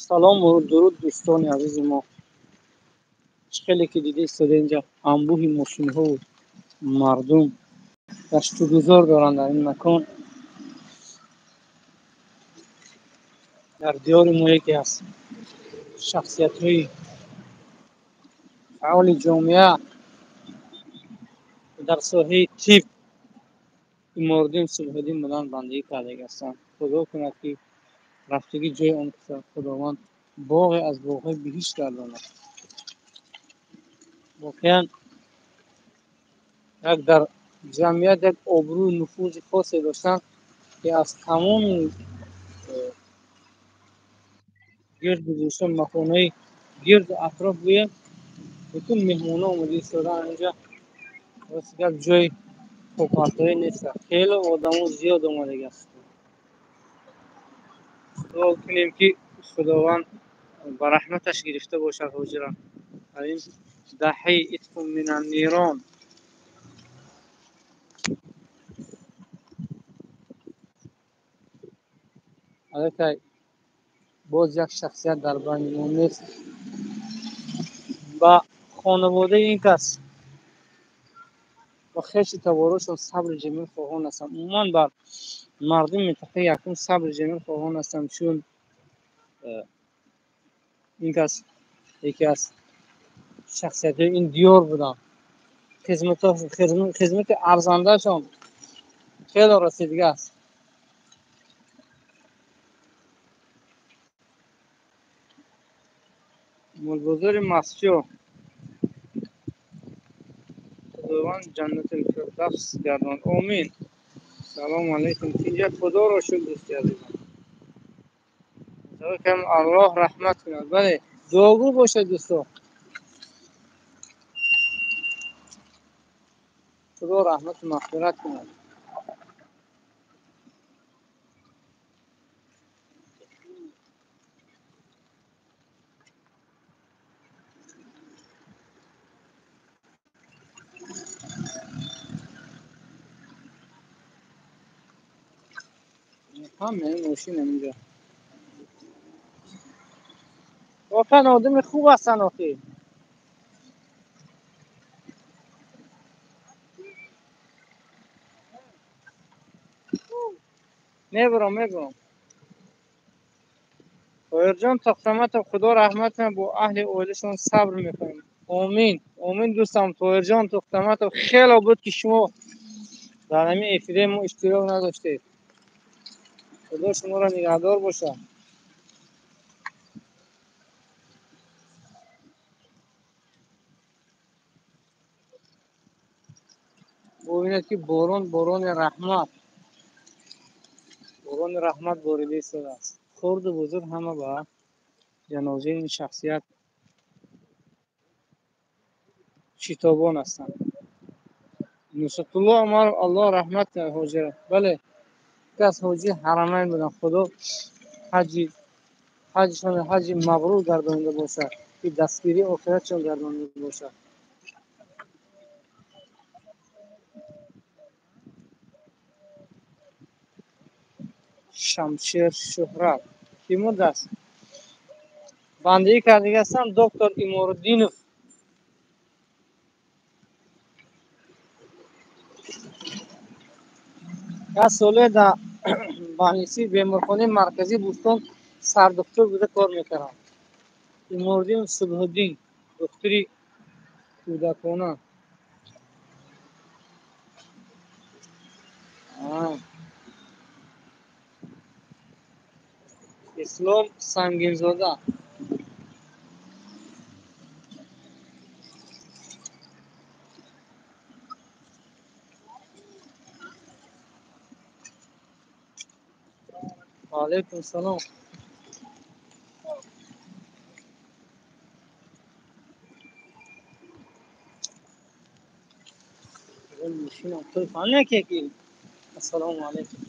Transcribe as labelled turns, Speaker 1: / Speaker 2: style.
Speaker 1: Салом ва дуруд, дӯстони азизи мо. Чӣ хеле ки дида истода, инҷа анбӯҳи мошинҳову мардум гаштугузор доранд дар ин макон. Дар диёри мо яке аз шахсиятҳои фаъоли ҷомеа дар соҳаи тиб Иморуддин Субҳиддин буданд, бандагӣ кардагӣ ҳастанд. Худо кунад, ки рафтагӣ ҷои он Худованд боғе аз боғҳои биҳишт гардонад. Воқеан, як дар ҷамъият як обрӯю нуфузи хосе доштанд, ки аз тамоми гирду гӯша, маконҳои гирду атроф гӯем, бутун меҳмонҳо омода истодаанд инҷа. Рости гап, ҷои попартоӣ нест, хеле одамо зиёд омадагӣ аст. Дуо кунем, ки Худованд ба раҳматаш гирифта бошад ҳоҷира дар ин даҳаи итқу минаннирон. Аллакай боз як шахсият дар байни мо нест. Ба хонаводаи ин кас ва хеши таборошон сабри ҷамил хоҳон ҳастам. Умуман, бар мардуми минтақаи якум сабри ҷамил хоҳон ҳастам, чун ин кас яке аз шахсиятҳои ин диёр буданд. Хизмати арзандаашон хело расидига аст. Молбозори Мастчоҳ, Худованд ҷаннатул фирдавс гардонад, омин. Салому алайкум, инҷа Худоро шукр, дӯсти азизам. Аллоҳ раҳмат кунад. Бале, дуогӯ бошад, дӯсто. Худо раҳмату мағфират кунад. Ҳамаи мошин инҷа воқеан одами хуб ҳастанд охи. Мебурам, мебурам. Тоҳирҷон Тохтаматов, Худо раҳмат кунад, бо аҳли оилашон сабр мекунем. Омин, омин, дӯстам Тоҳирҷон Тохтаматов. Хело буд, ки шумо дар ҳамин эфири мо иштирок надоштед. Худо шуморо нигаҳдор бошад. Бубинед, ки борон, борони раҳмат, борони раҳмат борида истодааст. Хурду бузург ҳама ба ҷанозаи ин шахсият шитобон ҳастанд. Нусратулло Умаров, Аллоҳ раҳмат кунад ҳоҷира. Бале, кас ҳоҷии ҳарамайн буданд. Худо ҳаҷшон ҳаҷи мабрур гардонида бошад, ки дастгирии охиратшон гардонида бошад. Шамшер Шӯҳрат кӣ мурдааст? Бандагӣ кардагӣ ҳастам, доктор Иморуддинов. Як соле дар больницаи беморхонаи марказии Бӯстон сардухтур буда кор мекардам. Иморуддинов Субҳуддин, духтури кӯдакона. Ислом Сангинзода. Алайкум салом. Ассалому алайкум.